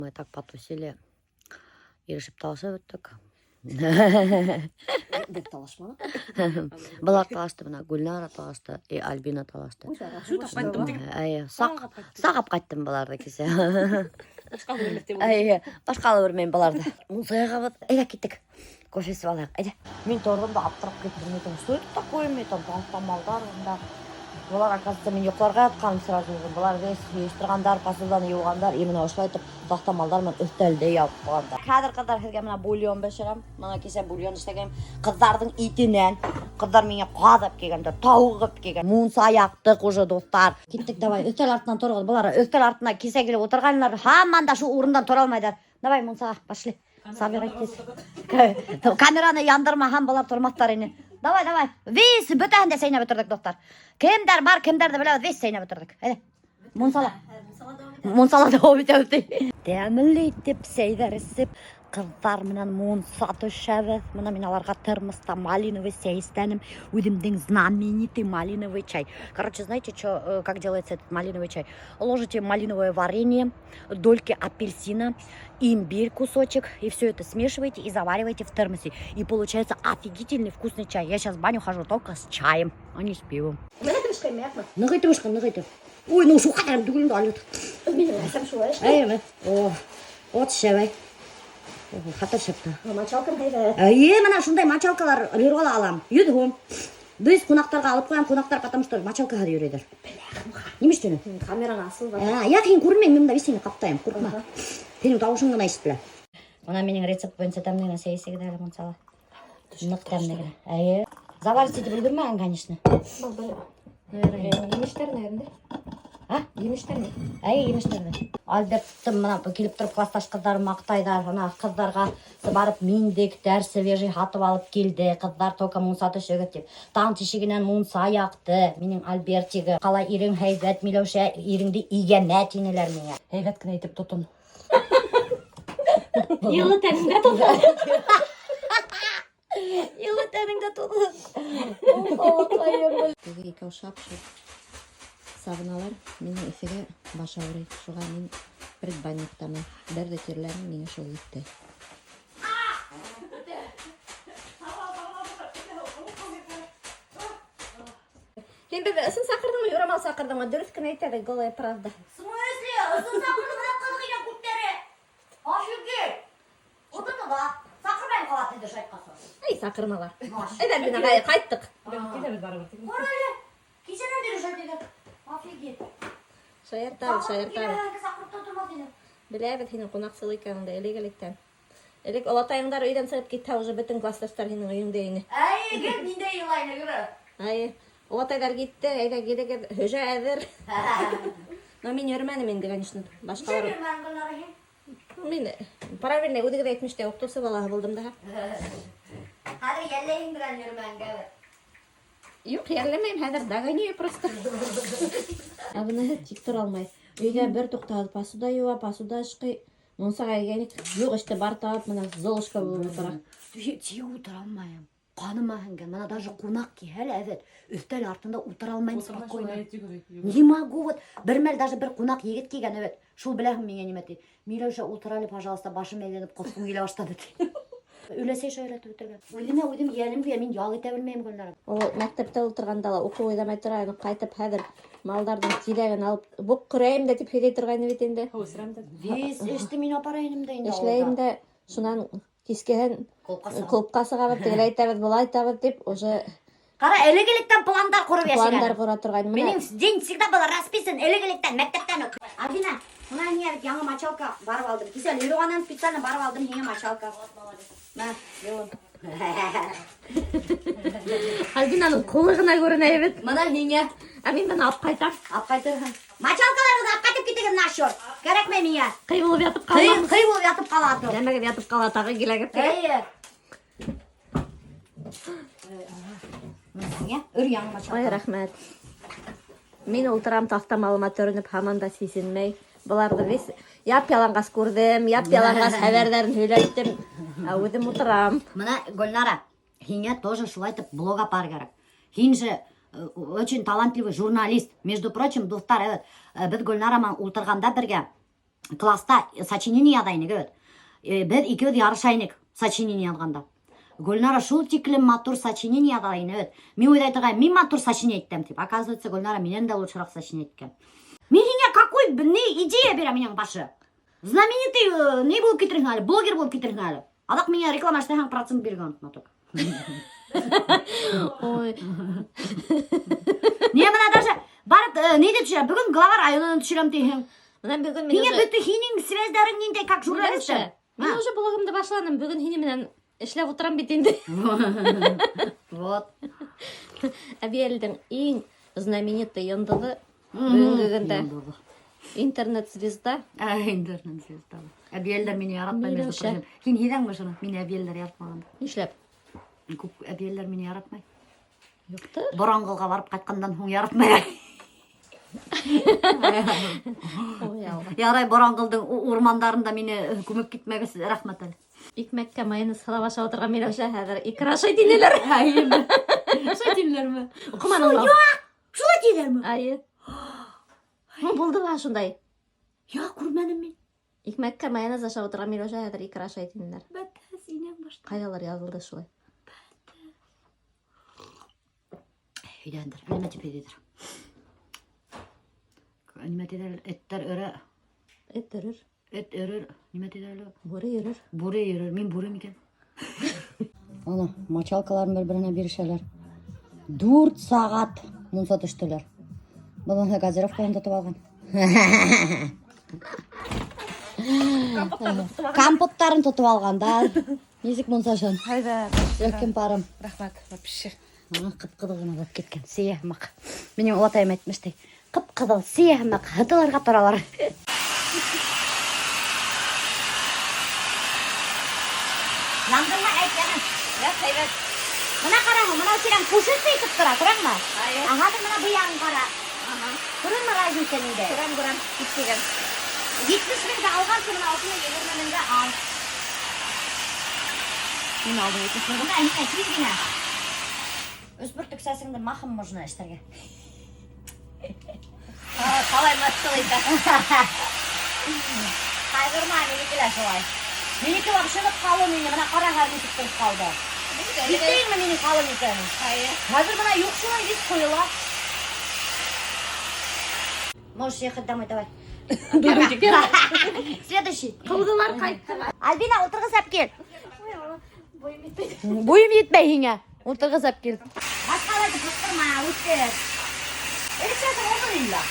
Мы так потусили. Ирешеп талашып бөттөк. Беҙ талашманыҡ. Былар талашты бына, Гөлнара талашты, и Альбина талашты. Эйе, саҡ ҡайттым быларҙы кисә. Эйе, башҡа ла белмәйем быларҙы. Мунса яғабыҙ, әйҙә киттек. Кофе эсеп алайыҡ, әйҙә. Мин торҙом да аптырап киттем. Мин что это такое? Мин там таҫтамалдар бында. Былар, оказывается, мин йоҡларға ятҡаным сразу. Былар весь йыйыштырғандар, посуданы йыуғандар. И бына ошолай итеп таҫтамалдар менән өҫтәлде ябып ҡуйғандар. Хәҙер, ҡыҙҙар, һеҙгә бына бульон бешерәм. Бына кисә бульон эшләгән. Ҡыҙҙарҙың итенән. Ҡыҙҙар миңә ҡаҙ алып килгәндәр, тауыҡ алып килгән. Мунса яҡтыҡ уже, дуҫтар. Киттек, давай, өҫтәл артынан тороғоҙ. Былар өҫтәл артына кисә килеп ултырғандар. Һаман да шул урындан тора алмайҙар. Давай, мунсаға, пошли. Собирайтесь. Камераны яндырмаһам, былар тормаҫтар ине. Давай, давай. Весь бөтәһен дә сәйнәп бөтөрҙөк, дуҫтар. Кемдәр бар, кемдәрҙе беләбеҙ, весь сәйнәп бөтөрҙөк. Әйҙә. Мунсала. Мунсала дауам итәбеҙ ти. Тәмле итеп сәйҙәр эсеп, ҡыҙҙар менән мунса төшәбеҙ. Бына мин аларға термоста малиновый сәй эшләнем. Үҙемдең знаменитый малиновый чай. Короче, знаете, что, как делается этот малиновый чай? Ложите малиновое варенье, дольки апельсина, имбирь кусочек, и все это смешиваете и завариваете в термосе. И получается офигительный вкусный чай. Я сейчас в баню хожу только с чаем, а не с пивом. Ныҡ итеп ышҡы, ныҡ итеп. Ой, ну шул ҡәҙәр түгел инде әле. Минең әсәм шулай эшләй. Эйеме? О, вот шәп. Хатта шәп тә. Мочалкам һәйбәт. Эйе, бына шундай мочалкалар Леруала алам. 100 һум. Беҙ ҡунаҡтарға алып ҡуям, ҡунаҡтар потому что мочалкаға йөрөйҙәр. Нимә эшләне? Камераң асылған. А, я һин күренмәйем, мин бында весь һине ҡаптайым, ҡурҡма. Һинең тауышың ғына ишетелә. Бына минең рецепт буйынса тәмле генә сәй эсегеҙ әле мунсала. Ныҡ тәмле генә. Эйе. Заварить итеп өлгөрмәгән, конечно. Был бер емештәр, наверное. А? Емештәр. Әй, емештәрҙе. Альбертты бына килеп тороп класташ ҡыҙҙар маҡтайҙар. Бына ҡыҙҙарға барып миндектәр свежий һатып алып килде. Ҡыҙҙар, только мунса төшөгөҙ тип. Таң тишегенән мунса яҡты. Минең Альбертигы. Ҡалай ирең һәйбәт, Миләүшә, иреңде игәмә тинеләр миңә. Һәйбәт кенә итеп тотон. Йылы тәнеңдә тотон. Йылы тәнеңдә тотон. Теге икәү шап-шоп сабыналар. Минең эҫегә баш ауырый. Шуға мин предбанниктамын. Бер ҙә тирләнем, миңә шул етте. Һин беҙҙе ысын саҡырҙыңмы, юрамал саҡырҙыңмы? Дөрөҫ кенә әйт әле, голая правда. В смысле? Ысын саҡырҙым, бына ҡыҙыҡ инә күптәре. Офигеть. Вот это да. Саҡырмайым ҡабат инде шайтҡасы. Эй, саҡырма ла. Әйҙә, Альбина, ҡайттыҡ. Ҡара әле. Кисәнән бирле шайтҡа. Офигеть. Шаяртабыҙ, шаяртабыҙ. Саҡырып та тормаҫ ине. Беләбеҙ һинең ҡунаҡсыл икәнеңде элек-электән. Элек олатайыңдар өйҙән сығып китһә, уже бөтөн класташтар һинең өйөңдә ине. Әй, гел миндә илай ине, күрә. Ай, олатайҙар китте, әйҙә килегеҙ, хөжә әҙер. Но мин йөрөмәнем инде, конечно. Башҡалар. Йөрөмәнең, Гөлнара, һин? Мин правильный, үҙегеҙ әйтмештәй, уҡытыусы балаһы булдым да. Хәҙер йәлләйһең белән йөрөмәгәнгә. Юҡ, йәлләмәйем, хәҙер догоняю просто. Ә быныһы тик тора алмай. Өйҙә бер туҡталып посуда йыуа, посуда ышҡый. Мунсаға килгән юҡ эште бар табып, бына Золушка булып ултыра. Тик ултыра алмайым. Ҡаныма һеңгән. Бына даже ҡунаҡ килһә лә, әҙәт, өҫтәл артында ултыра алмайым спокойно. Не могу вот. Бер мәл даже бер ҡунаҡ егет килгән, әбәт. Шул беләһең миңә нимә ти? «Миләүшә, ултыр әле, пожалуйста, башым әйләнеп, ҡоҫҡом килә башланы», — ти. Өләсәй шаяртып бөтөргән. Үҙемә үҙем йәнем көйә, мин ял итә белмәйем, Гөлнара. Ул мәктәптә ултырғанда ла уҡыу уйламай тора, аны ҡайтып хәҙер малдарҙың тиҙәген алып, боҡ ҡөрәйем дә тип һөйләй торғайны бит инде. Весь эште мин апара инем дә инде. Эшләйем дә, шунан кискеһен Клубҡа сығып. Клубҡа сығабыҙ, тегеләй итәбеҙ, былай итәбеҙ тип, уже Ҡара, элек-электән пландар ҡороп пландар йәшәгән. ҡора торғайны. Бына Минең день всегда был расписан элек-электән, мәктәптән үк. Альбина, бына һиңә бит яңы мочалка барып алдым. Кисә Леруанан специально барып алдым һиңә мочалка. Мә, йыуын. Альбинаның ҡулы ғына күренә бит. Бына һиңә. Ә мин быны алып ҡайтам. Алып ҡайтырһың. Мочалкаларығыҙҙы алып ҡайтып китегеҙ насчет. Кәрәкмәй миңә. Ҡый булып ятып Ҡый, ҡалмам. Ҡый булып ятып ҡала. Нәмәгә ятып ҡала тағы киләгеҙ. Эйе. Һиңә өр яңы мочалка. Ой, рәхмәт. Мин ултырам таҫтамалыма төрөнөп, һаман да сисенмәй. Быларҙы весь яп яланғас күрҙем, яп яланғас хәбәрҙәрен һөйләттем. Ә үҙем ултырам. Бына, Гөлнара, һиңә тоже шулай итеп блог апар кәрәк. Һин же очень талантливый журналист. Между прочим, дуҫтар, evet, беҙ Гөлнара менән ултырғанда бергә Класста сочинение яҙа инек, бит. Беҙ икебеҙ ярыша инек сочинение яҙғанда. Гөлнара шул тиклем матур сочинение яҙа ине бит. Мин уйлай торғайным, мин матур сочинение итәм тип. Оказывается, Гөлнара минән дә лучшераҡ сочинение иткән. Мин һиңә какой ни идея бирәм минең башы. Знаменитый ни булып китерһең әле, блогер булып китерһең әле. Аҙаҡ миңә реклама эшләһәң, процент бирергә онотма только. Ой. Не, бына даже барып ниҙе төшөрәм? Бөгөн Глава районын төшөрәм тиһең. Бына бөгөн мин Һиңә уже бөтә һинең связьдарың ниндәй, как журналист. Мин уже блогымды башланым. Бөгөн һинең менән эшләп ултырам бит инде. Вот. Әбйәлилдең иң знаменитый йондоҙо бөгөнгө көндә интернет звезда. Интернет звезда. Әбйәлилдәр мине яратмай, между Миләүшә. прочим. Һин һиҙәңме шуны? Мине әбйәлилдәр яратмағанды. Нишләп? Күп әбйәлилдәр мине яратмай. Юҡтыр. Боранғолға барып ҡайтҡандан һуң яратмай. Ой, Алла. Ярай, Боранғолдоң урмандарында мине күмеп китмәгәс, рәхмәт әле. Икмәккә майонез һала башлап ултырған Миләүшә хәҙер икра ашай тинеләр. Әйеме? Шулай тинеләрме? Уҡыманыңмы? Шулай тиҙәрме? Айы. Ну, булды ла шундай. Я күрмәнем мин. Икмәккә майонез ашап ултырған Миләүшә хәҙер икра ашай тинеләр. Бәтәс, инәң башта. Ҡайҙалыр яҙылды шулай. Өйҙәндер. Нимә тип өйҙәдер? Нимә тиҙәр? Эттәр өрә. Эт өрөр. Эт өрөр. Нимә тиҙәр әле? Бүре йөрөр. Бүре йөрөр. Мин бүре микән? Ана, мочалкаларын бер-береһенә бирешәләр. 4 сәғәт мунса төштөләр. Быныһы газировкаһын тотоп алған. Компоттарын тотоп алған да. Нисек мунсашын? Һәйбәт. Өлкән парым. Рәхмәт, вообще. Ҡып-ҡыҙыл ғына булып киткән. Сейә һымаҡ. Минең олатайым әйтмештәй. Ҡып-ҡыҙыл сейә һымаҡ һытылырға торалар. Яндырма әйт, яны. Юҡ, һәйбәт. Бына ҡара, бынау тирән пушистый итеп тора, күрәңме? Айы. Ә хәҙер бына был яғын ҡара. Ага. Күрәңме разница ниндәй? Күрәм, күрәм. Китмәгән. 70 меңгә алғансы, бына ошоно 20 меңгә ал. Мин алдым 70 меңгә. Бына һиңә тиҙ генә. Өс бөртөк сәсеңде махом можно эшләргә. Ҡалай мыҫҡыл итә. Ҡайғырма, минеке лә шулай. Минеке вообще ҡалын ине, бына ҡара хәҙер нисек тороп ҡалды. Һиҙҙеңме минең ҡалын икәнен? Айы. Хәҙер бына юҡ шулай весь ҡойола. Можешь ехать домой, давай. Следующий. Ҡыуҙылар ҡайтты. Альбина, ултырғыс алып кил. Буйым етмәй. Буйым етмәй һиңә. Ултырғыс алып кил. Башҡаларҙы ҡысҡырма, үҫтер. Элек оҙон инде.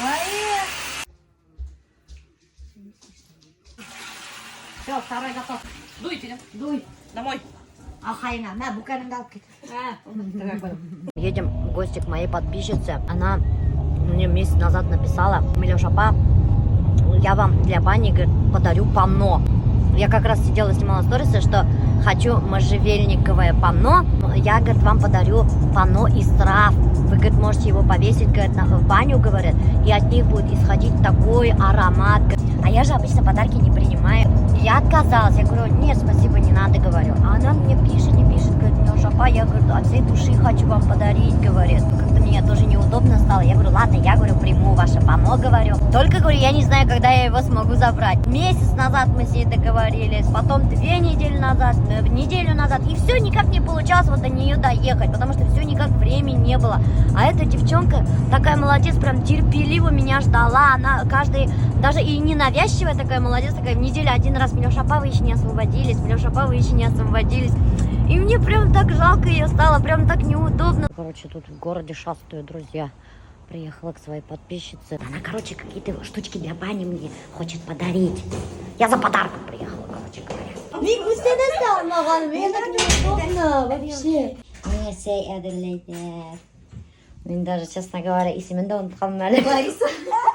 Ай. Все, второй готов. Дуйте. Дуй. Домой. Ахайна, на, бүкәнеңде алып кит. Едем в гости к моей подписчице. Она мне месяц назад написала: «Милеша апа, я вам для бани, говорит, подарю панно». Я как раз сидела, снимала сторисы, что хочу можжевельниковое панно. Я, говорит, вам подарю панно из трав. Вы, говорит, можете его повесить, говорит, в баню, говорит, и от них будет исходить такой аромат. А я же обычно подарки не принимаю. Я отказалась. Я говорю: «Нет, спасибо, не надо», говорю. А она мне пишет, не пишет, говорит: «Милеша апа, я, говорит, от всей души хочу вам подарить», говорит. Как-то мне тоже неудобно стало. Я говорю: «Ладно, я, говорю, приму ваше панно», говорю. Только, говорю, я не знаю, когда я его смогу забрать. Месяц назад мы с ней договорились, потом 2 недели назад, неделю назад. И все никак не получалось вот до нее доехать, потому что все никак времени не было. А эта девчонка такая молодец, прям терпеливо меня ждала. Она каждый, даже и не навязчивая такая молодец, такая в неделю один раз: «Милеша апа, вы еще не освободились, Милеша апа, вы еще не освободились». И мне прям так жалко ее стало, прям так неудобно. Короче, тут в городе шастаю, друзья. Приехала к своей подписчице. Она, короче, какие-то штучки для бани мне хочет подарить. Я за подарком приехала, короче говоря. Мин күстәнәс алмаған, мне так неудобно вообще. Миңә сәй әҙерләйҙәр. Мин даже, честно говоря, исемен дә онотҡанмын әле. Лариса.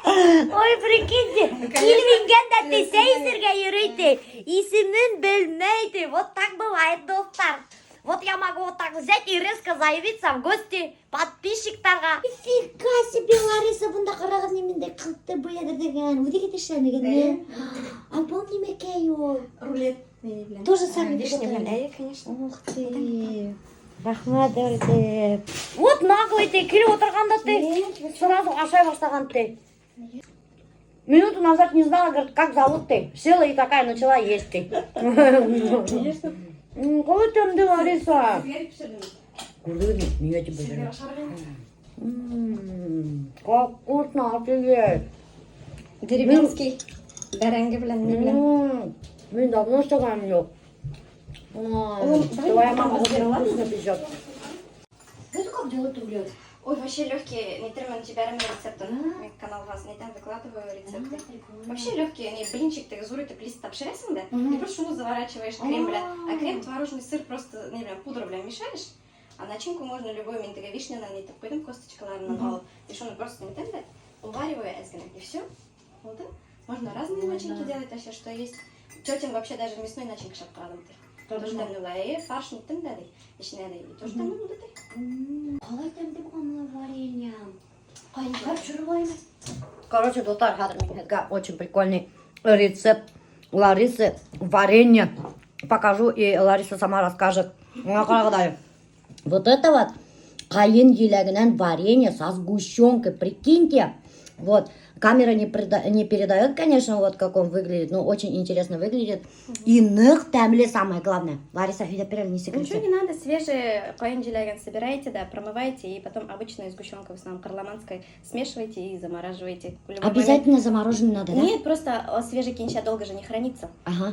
Ой, прикиньте, килеп ингән дә ти сәй эсергә йөрөй ти. Исемен белмәй ти. Вот так бывает, дуҫтар. Вот я могу вот так взять и резко заявиться в гости подписчиктарға. Нифига себе, Лариса, бында ҡарағыҙ, ниндәй ҡыҙыҡ буяҙыр. Үҙегеҙ эшләнегеҙме? А был нимәкәй ул? Рулет. Тоже сами Вишня приготовили? белән. Әйе, конечно. Ух ты. Рәхмәт, Дәүләт. Вот наглый ты, килеп ултырған да ты. Сразу ашай башлаған ты. Минуту назад не знала, говорит, как зовут ты. Села и такая начала есть ты. Конечно. Ҡалай тәмле, Лариса. Бешерҙем. Күрҙегеҙме? Миңә тип бешерҙе. Как вкусно, офигеть. Деревенский. Бәрәңге белән ни белән. Мин давно эшләгәнем юҡ. Ой, твоя мама очень вкусно печет. Это как делать рулет? Ой, вообще легкие, нитермен ебәрәм рецептын. Мин каналға нитәм выкладываю рецепты. Вообще легкие, не блинчик ты ҙур итеп лист бешерәһең дә, и просто шуны заворачиваешь крем белән. А крем творожный сыр просто ни белән пудра белән мешаешь. А начинку можно любой, мин теге вишняны нитеп ҡуйҙым косточкаларынан алып. И шуны просто нитәм дә увариваю әҙ генә. И все. Булды. Можно разные начинки делать вообще, что есть. Тетям вообще даже мясной начинка эшләп ҡараным ти. Тоже тәмле була. И фарш ниттем дә ти. Эсенә дә. И тоже тәмле булды ти. Ҡалай тәмле булған варенье. Короче, дуҫтар, хәҙер мин һеҙгә очень прикольный рецепт Ларисы варенье покажу, и Лариса сама расскажет. Бына ҡарағыҙ әле. Вот это вот ҡайын еләгенән варенье со сгущенкой, прикиньте. Вот, камера не передает, конечно, вот как он выглядит, но очень интересно выглядит. И ныҡ тәмле самое главное. Лариса, һөйләп бир әле, нисек Ничего рецепт? Не надо, свежие ҡайын еләген собираете, да, промываете, и потом обычную сгущенку в основном карламанской смешиваете и замораживаете. В любой момент. Обязательно замороженный надо, да? Нет, просто свежий көйөнсә долго же не хранится.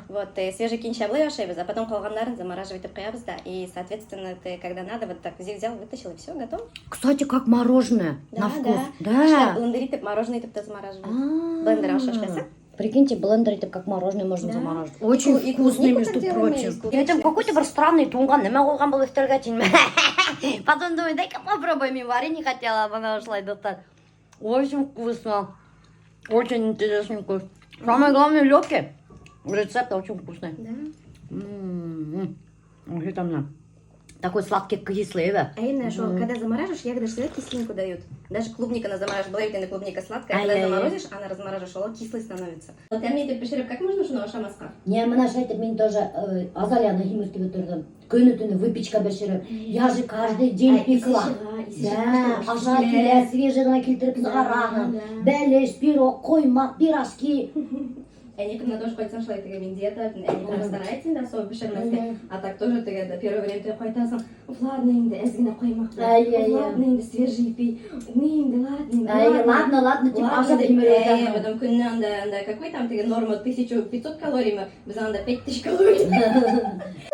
Вот, свежий көйөнсә былай ашайбыҙ, а потом ҡалғандарын замораживать итеп ҡуябыҙ да. И, соответственно, ты, когда надо, вот так взял, вытащил, и все, готово. Кстати, как мороженое на вкус. Да. Блендер итеп, мороженое итеп тә замораживают. А. Блендер аша эшләсә. Прикиньте, блендер итеп как мороженое можно Да. замораживать. Очень И вкусный, клубнику между так делаем, и прочим. с клубничкой. Это какой-то бер странный туңған нәмә ҡуйған был өҫтәлгә тием. Потом думаю, дай-ка попробуем. Мин варенье хотела, бына ошолай, дуҫтар. Очень вкусно. Очень интересный вкус. Самое главное, легкий. Рецепт очень вкусный. Да. М-м-м. Ой, там на. Такой сладкий кислый, да? А именно, что когда замораживаешь, ягоды всегда кислинку дают. Даже клубника на замораживаешь, была ведь клубника сладкая, а когда Ай-яй-яй. заморозишь, она размораживаешь, она кислый становится. Вот я мне бешереп, как можно шуны ашамаҫҡа? Не, бына шулай итеп мин тоже Азалияны һимертеп бөтөрҙөм. Көнө-төнө выпечка бешереп. Я же каждый день пекла. Да, аша килә, свежий ғына килтереп сығараһың. Бәлеш, пирог, ҡоймаҡ, пирожки. Әни көнө тоже ҡайтһаң шулай теге мин диета, әни прям старается инде особо бешермәҫкә. А так тоже теге до первое время ты ҡайтаһың, уф, ладно инде, әҙ генә ҡоймаҡ. Ай-яй-яй. Ладно инде, свежий ипи. Ни инде, ладно инде. Ай, ладно, ладно, тип Ладно, ашап тип, һимереп әй, потом көнөнә анда какой там теге норма 1500 калориймы, беҙ анда 5000 калорий.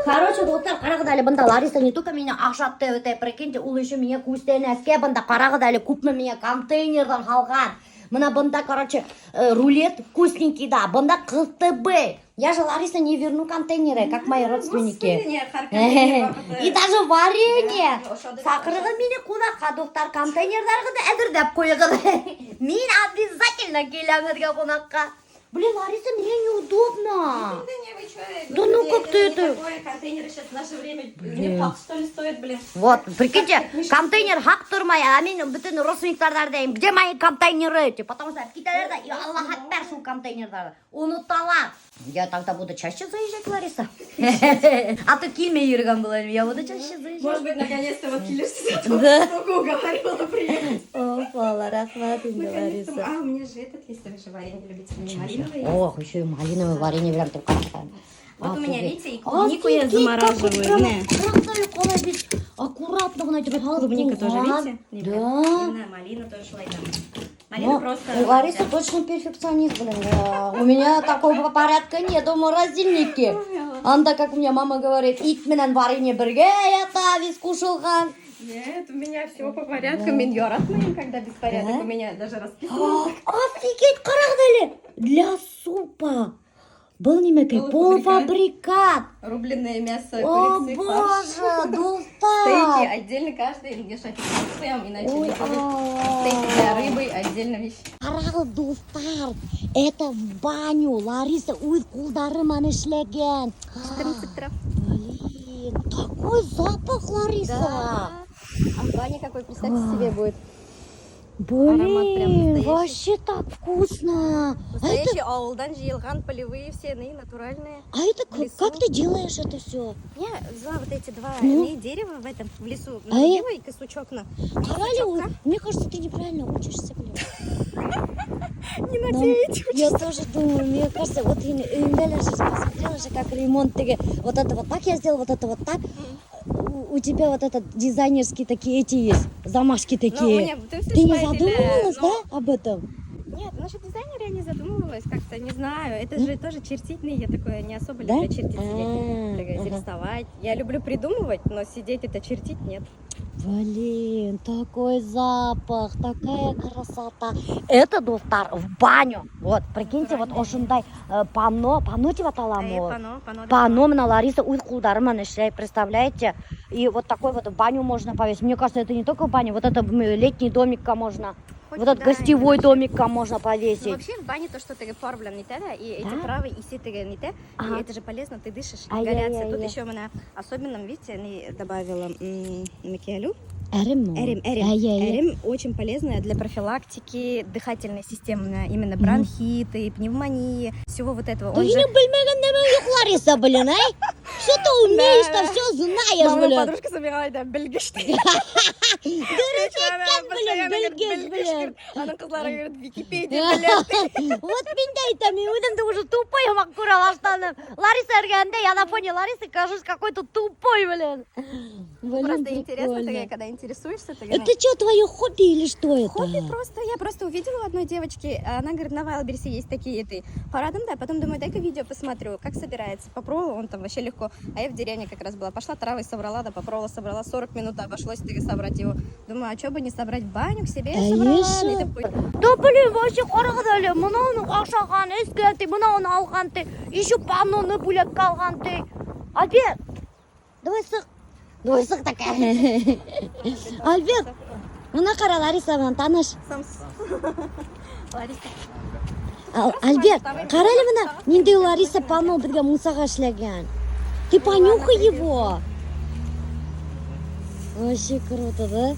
Короче, дуҫтар, ҡарағыҙ әле, бында Лариса не только мине ашатты, үтә, прикиньте, ул еще миңә күстәнәскә бында ҡарағыҙ әле, күпме миңә контейнерҙан һалған. Бына бында, короче, рулет вкусненький, да, бында ҡыҫтыбый. Я же, Лариса, не верну контейнеры, как мои родственники. Господи, не, һәр контейнер ваҡыты. И даже варенье. Да, ошоды. Саҡырығыҙ мине ҡунаҡҡа, дуҫтар, контейнерҙарығыҙҙы әҙерләп ҡуйығыҙ. Мин обязательно киләм һеҙгә ҡунаҡҡа. Блин, Лариса, мне неудобно. Да не, вы чё, Да ну господи, как ты не это? такое, контейнеры сейчас в наше время не факт, что ли, стоит, блин. Вот, прикиньте, контейнер хаҡ тормай, а мин бөтөн родственниктарҙа эҙләйем. Где мои контейнеры? Тип, потому что китәләр ҙә, и Аллаһ әкбәр шул контейнерҙарҙы. Оноталар. Я тогда буду чаще заезжать, Лариса. А то килмәй йөрөгән булам, я буду чаще заезжать. Может быть, наконец-то вот килешься, Да. столько уговаривала приехать. Опа, рәхмәт инде, Наконец-то. Лариса. А, у меня же этот есть, вы же варенье любите, мне малиновое. Ох, еще и малиновое варенье прям только. Вот у меня, видите, и клубнику я замораживаю. Не. Ҡалай бит аккуратно ғына итеп һалып Клубника тоже, ҡуйған. видите? Да. Именно малина тоже шла там. Малина Ну, просто... У Ларисы точно перфекционист, блин. Да. У меня такого порядка нет в морозильнике. Анда, как у меня мама говорит, ит менән варенье бергә ята, весь ҡушылған. Нет, у меня все по порядку. Мин яратмайым, когда беспорядок. Да? У меня даже расписано. Офигеть, ҡарағыҙ әле. Для супа. Был нимәкәй? Полуфабрикат. Полуфабрикат. Рубленное мясо, О, курицы, фарш. боже, дуҫтар. Стейки отдельно каждый, мешать своем, иначе Ой, не будет. Стейки для рыбы отдельно вещь. Ҡарағыҙ, дуҫтар, это в баню. Лариса үҙ ҡулдары менән эшләгән. 14 трав. Блин, такой запах, Лариса. А в бане какой, представьте себе, будет. Аромат прям Блин, настоящий. Вообще так вкусно. А это, Настоящий ауылдан йыйылған полевые все, они натуральные. А это В как, как лесу. Ты делаешь это все? Я взяла вот эти два Ну? не, дерева в этом, в лесу. А я- Нарубила и сучок на. Ҡара әле, мне кажется, ты неправильно учишься, блин. Не на Нам- Я тоже думаю, мне кажется, вот һин өйөңдә лә посмотрела же, как ремонт теге, вот это вот так я сделала, вот это вот так. У тебя вот этот дизайнерские такие эти есть, замашки Ну, у такие. меня, ты Ты не слышала, задумывалась, но- да, об этом? Нет, насчет дизайнера я не задумывалась как-то, не знаю. Это же тоже чертить, я такое не особо Да? люблю чертить, сидеть, А, такая, рисовать. Я люблю придумывать, но сидеть это чертить нет. Блин, такой запах, такая красота. Это, дуҫтар, в баню. Вот, прикиньте, вот ошондай панно, панно тип аталамы ул? Пано, пано. Панно бына Лариса үҙ ҡулдары менән эшләй, представляете? И вот такой вот в баню можно повесить. Мне кажется, это не только в баню, вот это летний домикка можно. Хоть Вот этот куда, гостевой короче. Домикка можно Ну, повесить. Вообще в бане то, что ты пар, блин, не те, да, и эти Да? травы, и все ты не те, Ага. и это же полезно, ты дышишь, Ай-яй-яй-яй. ингаляция. Тут еще у меня особенным, видите, не добавила макиалю. Әрем? Әрем, әрем. Ай-яй-яй. Әрем очень полезная для профилактики дыхательной системы, именно бронхиты, пневмонии, всего вот этого. Да Он я же не белмәгән нәмәң юҡ, Лариса, блин, ай. Что ты умеешь-то, все знаешь, Мама, блин. Подружка собирала, да, белгес. Блин, белгес, блин. Аның ҡыҙҙары говорит, Википедия, блин. Вот мин дә әйтәм, мин үҙемде уже тупой һымаҡ күрә башланым. Лариса эргәһендә, я на фоне Ларисы кажусь какой-то тупой, блин. Блин, Просто интересно, прикольно. ты, когда интересуешься, ты Это что, твое хобби или что это? Хобби просто, я просто увидела у одной девочки, она говорит, на Вайлдберрисе есть такие, ты ҡараным, да, потом думаю, дай-ка видео посмотрю, как собирается. Попробовала, он там вообще легко. А я в деревне как раз была, пошла травы собрала, да, попробовала, собрала, 40 минут обошлось ты собрать его. Думаю, а что бы не собрать в баню к себе, я собрала. Конечно. И такой, Да блин, вообще ҡарағыҙ әле, бынауын ашаған, эскән ти, бынауын алған ти, еще панноны бүләккә алған ти. Альберт, давай сыҡ. Давай сыҡ такая. Альберт, бына ҡара, Лариса менән таныш. Сам Лариса. Альберт, ҡара әле бына, ниндәй Лариса панно беҙгә мунсаға эшләгән. Ты понюхай его. Вообще круто, да?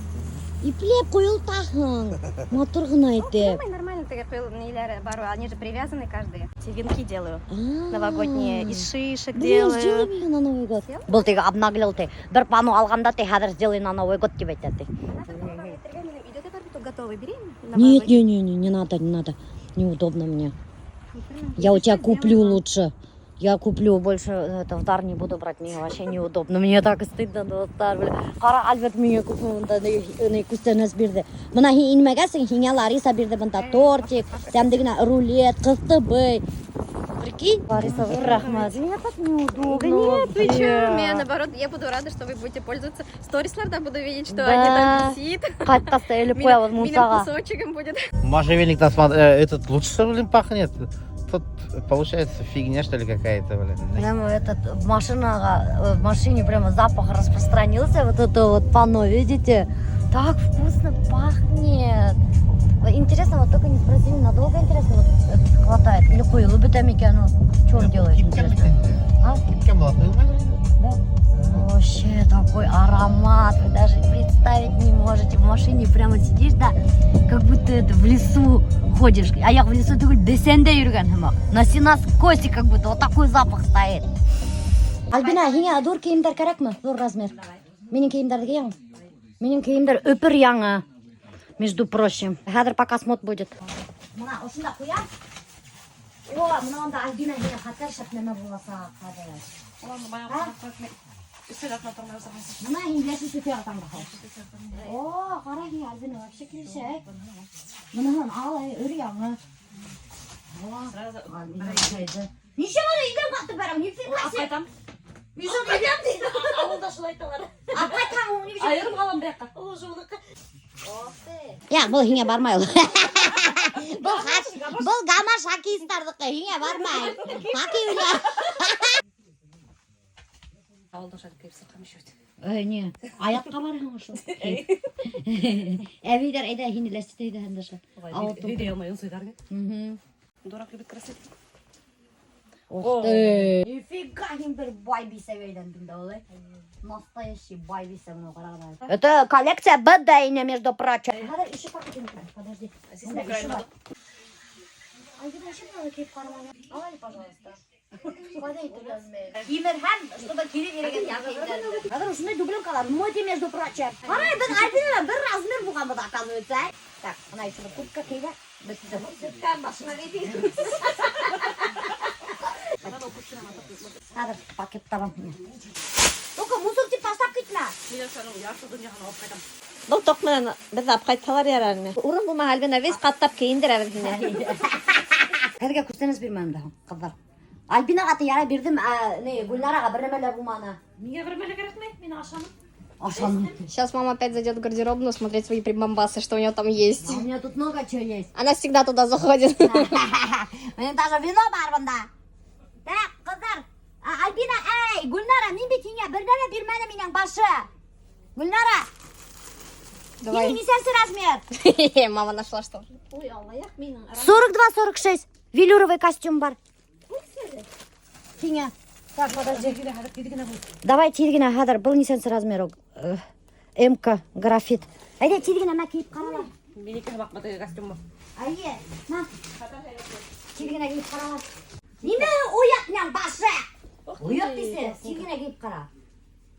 Ипләп ҡуйылтаһың. Матур ғына итеп. Нормально, нормально, ты какой ниләре бар, они же привязаны каждый. Эти венки делаю. А. Новогодние, из шишек Блин, делаю. сделай меня на Новый год. Сделай. Был теге обнаглел ти. Бер панно алғанда ти хәҙер сделай на Новый год тип әйтә ти. Өйҙә бар бит ул готовый, бери. На Нет, Новый не, не, не, не надо, не надо. Неудобно мне. Я у тебя куплю лучше. Я куплю, больше это в дар не буду брать, мне вообще неудобно. Мне так стыдно, дуҫтар. Блин. Ҡара, Альберт миңә күпме бында ни күстәнәс бирҙе. Бына һин инмәгәнһең, һиңә Лариса бирҙе бында тортик, тәмле генә рулет, ҡыҫтыбый. Прикинь? Лариса, ҙур рәхмәт. Мне так неудобно. Да нет, ты вообще. чё? Мне наоборот, я буду рада, что вы будете пользоваться. Сторисларҙа буду видеть, что Да. они там висит. Ҡайтҡас та элеп ҡуябыҙ Минең мунсаға. Кусочегом будет. Можжевельник там, смотри, этот лучше, блин, пахнет. Тут получается фигня, что ли, какая-то, блин. Прямо этот машинаға, в машине прямо запах распространился, вот это вот панно, видите? Так вкусно пахнет. Вот интересно, вот только не спросили, надолго, интересно, вот это хватает? Или ҡойолоп бөтә микән ул? Что он делает, интересно? А? Кипкән була, Да? Вообще такой аромат, вы даже представить не можете. В машине прямо сидишь, да, как будто это в лесу ходишь. А я в лесу түгел, бесәндә йөрөгән һымаҡ. На сенокосе как будто вот такой запах стоит. Альбина, һиңә ҙур кейемдәр кәрәкме? Ҙур размер. Минең кейемдәрҙе кейәм. Минең кейемдәр өпөр яңы, между прочим. Хәҙер показ мод будет. Бына ошонда ҡуям. О, бына унда Альбина һиңә хәтәр шәп нәмә буласаҡ хәҙер. Бына һин йәшел төҫкә яратам. О, ҡара һин, Альбина, вообще килешә. Быныһын ал, эй, өр яңы. Альбина әйҙә. Нисә бара өйҙән ҡайтып барам, нифига себе. Ҡайтам. Нисә ҡайтам ти. Ауылда шулай әйтәләр. А ҡайтһаң, нисә? Айырым ҡалам был яҡҡа. Я, был һиңә бармай ул. Был хаш, был гамаш хоккеисттарҙыҡы, һиңә бармай. Хоккей уйна. Ауылда шулай кейеп сыҡҡан еще. Эй, не, аяҡҡа барһың ошо. Әбейҙәр әйҙә һине ләстет әйҙә һәм дә Ауыл Видео алмай ынсыйҙар. Мгм. Дурак любит красоту. Ух ты. Нифига һин бер бай бисәгә әйләндең дә улай. Настоящий байбисә быны ҡарағыҙ. Это коллекция БД, между прочим. Хәҙер еще пакетик. Подожди. Бында еще бар. Альбина, еще надо кейеп ҡараманы. Ал әле, пожалуйста. Ҡайҙа итеп Кимерһәм, чтобы кире биргән. Хәҙер ошондай дубленкалар в моде, между прочим. Ҡарай, беҙ Альбина бер размер булғанбыҙ, оказывается. Так, бына еще бер куртка кейҙе. Беҙ Сүткән башына кейҙе. Хәҙер пакет табам. Только мусор тип ташлап китмә. Был тоҡ менән беҙҙе алып ҡайтһалар ярар ине. Урын булмаһа, Альбина, весь ҡатлап кейендерәбеҙ һине. Һеҙгә күстәнәс бирмәнем дә, ҡыҙҙар. Альбинаға та ярай бирҙем, ә, не, Гөлнараға бер нәмә лә булманы. Миңә бер нәмә кәрәкмәй, мин ашаным. Ашаным. Сейчас мама опять зайдет в гардеробную смотреть свои прибамбасы, что у нее там есть. А у меня тут много чего есть. Она всегда туда заходит. Минең даже вино бар бында. Так, ҡыҙҙар, а, Альбина, эй, Гөлнара, мин бит һиңә бер нәмә бирмәнем минең башы. Гөлнара, Давай. һинең нисәнсе размер? Мама нашла что. Ой, аллаяҡ минең. 42-46. Велюровый костюм бар. Һиңә. Так, подожди. Давай тиҙ генә хәҙер, был нисәнсе размер? МК, графит. Әйҙә тиҙ генә мә кейеп ҡарала. Минеке һымаҡ теге костюмы. Әйе, мә. Тиҙ генә кейеп ҡарала. Нимә оят менән башы? Оят тиһә, тиҙ генә кейеп ҡара.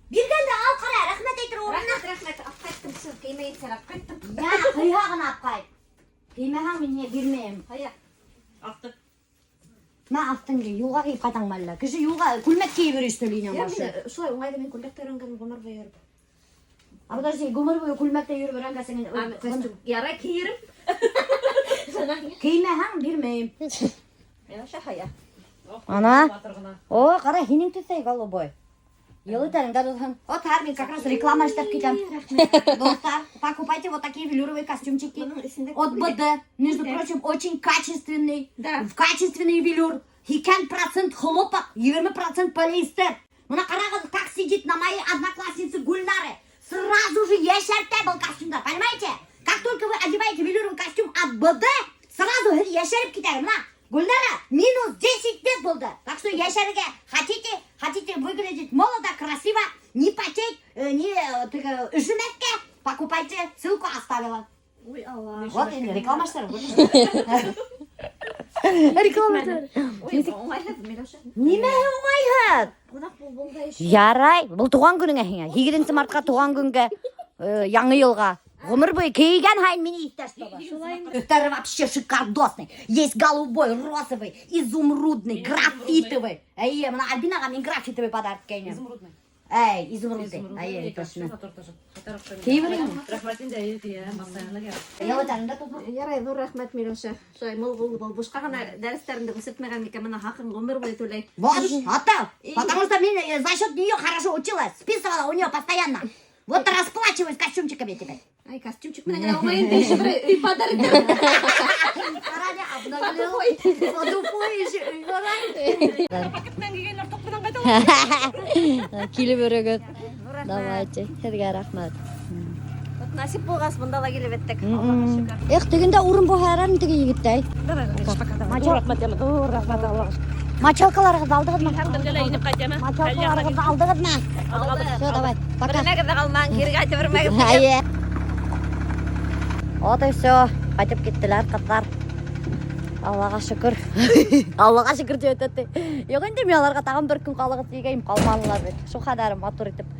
Биргәндә ал ҡара, рәхмәт әйтер урынына. Рәхмәт, рәхмәт. Алып ҡайттым, һеҙ кеймәйенсә алып ҡайттым. Я, ҡыйһа ғына алып ҡайт. Кеймәһәң мин һиңә бирмәйем. Ҡая. Аҫты. Мә аҫтың кей, юлға кейеп ҡайтаңмы әллә? Кеше юлға күлмәк кейеп йөрөй что ли инәң Я, башы? мин шулай уңайлы мин күлмәктә өйрәнгән ғүмер буйы йөрөп. А подожди, ғүмер буйы күлмәктә йөрөп өйрәнгәнһең. А, костюм ярай кейерем. Кеймәһәң бирмәйем. Мин ҡая. Ана. Матур ғына. О, ҡара, һинең төҫтәй голубой. Йылы тәнеңдә булһын. Вот хәҙер мин как раз реклама эшләп китәм. Дуҫтар, покупайте вот такие велюровые костюмчики. Бының эсендә От БД, между прочим, очень качественный. Да. В качественный велюр. 2% хлопок, 20% полиэстер. Бына ҡарағыҙ, как сидит на моей однокласснице Гульнаре. Сразу же йәшәртә был костюмдар, понимаете? Как только вы одеваете велюровый костюм от БД, сразу йәшәреп китә. Бына Гульнара минус 10 лет булды. Так что йәшәрергә хотите, хотите выглядеть молодо, красиво, не потеть, не теге, өшөмәҫкә, покупайте, ссылку оставила. Ой, Алла. Вот инде реклама эшләр. Реклама эшләр. Ой, уңайһыҙ, Миләүшә. Нимә уңайһыҙ? Ҡунаҡ булғанда иш. Ярай, был тыуған көнөңә һиңә. 8 мартҡа тыуған көнгә, яңы йылға. Ғүмер буйы кейгән һайын мине иҫтә чтобы. Төҫтәре вообще шикардосный. Есть голубой, розовый, изумрудный, графитовый. Әйе, бына Альбинаға мин графитовый подарок иткәйнем. Изумрудный. Әй, изумрудный. Әйе, точно. Кейә бирәйемме? Рәхмәт инде, әйе, кейәм, постоянно кейәм. Йылы тәнеңдә тотма. Ярай, ҙур рәхмәт, Миләүшә. Шулай мул булды был. Бушҡа ғына дәрестәреңде күрһәтмәгән икән, бына хаҡын ғүмер буйы түләй. Вот, ата, потому что мин за счет нее хорошо училась, списывала у нее постоянно. Вот расплачиваюсь костюмчиками теперь. Ай, костюмчик менән генә булмай инде, еще бер өй подарок. Ҡара, обнаглел. По еще, Пакет менән килгәндәр тоҡ менән ҡайта. Килеп йөрөгөҙ. Давайте, һеҙгә рәхмәт. Вот насип булғас, бында ла килеп еттек. Аллаға шөкөр. Эх, тегендә урын булһа ярар теге егеттәй. Давай, пока, давай. Ҙур рәхмәт, яме, ҙур рәхмәт, Аллаға шөкөр. Мочалкаларығыҙҙы алдығыҙмы? Бергә инеп ҡайтам, ә? Мочалкаларығыҙҙы алдығыҙмы? Алдыҡ. Все, давай, пока. Беренәгеҙ ҙә ҡалмаң, кире ҡайтып бермәгеҙ. Әйе. Вот и все. Ҡайтып киттеләр ҡыҙҙар. Аллаға шөкөр. Аллаға шөкөр тип әйтә. Юҡ инде мин уларға тағын бер көн ҡалығыҙ тигәйнем, ҡалманылар бит. Шул ҡәҙәр матур итеп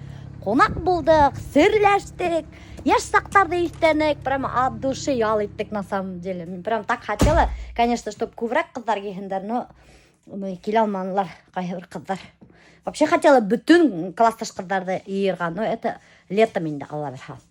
ҡунаҡ булдыҡ, серләштек, йәш саҡтарҙы иҫләнек, прямо от души ял иттек на самом деле. Мин прям так хотела, конечно, чтоб күберәк ҡыҙҙар килһендәр, но килә алманылар ҡайһы бер ҡыҙҙар. Вообще хотела бөтөн классташ ҡыҙҙарҙы йыйырға, но это летом инде, Алла бирһә.